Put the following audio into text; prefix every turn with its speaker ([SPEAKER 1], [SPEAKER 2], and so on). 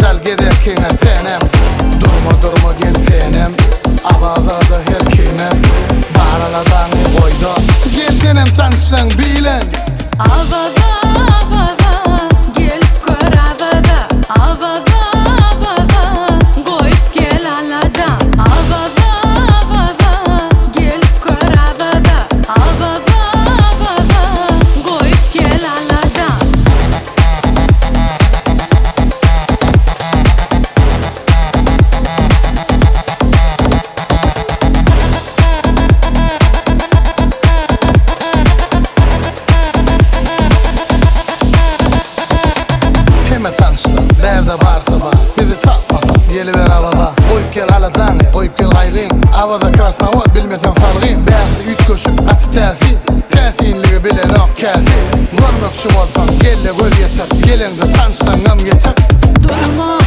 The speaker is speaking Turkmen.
[SPEAKER 1] Jenjal gezerkiňe senem. Durma durma gel senem. Awazada her kimem. Bar aladaňy goýda. Gel senem tanyşlaň bilen.
[SPEAKER 2] Awaza Awaza gelip gör Awaza Awaza Awaza goýup gel alada Awaza Awaza gelip gör Awaza Awaza Awaza goýup gel alada.
[SPEAKER 1] Hemme tanyşlar, bärde barsa bar. Bizi tapmasaň, geliber Awaza. Goýup gel aladaňy, goýup gel gaýgyň. Awaza Krasnowod, bilmeseň salgyň. Bärsi üýtgeşik, gaty täsin. Täsinligi bilenok käsi. Görmekçi bolsaň, gel-de göz ýetir. Geleňde tanyşlaňňam getir.
[SPEAKER 2] Durma.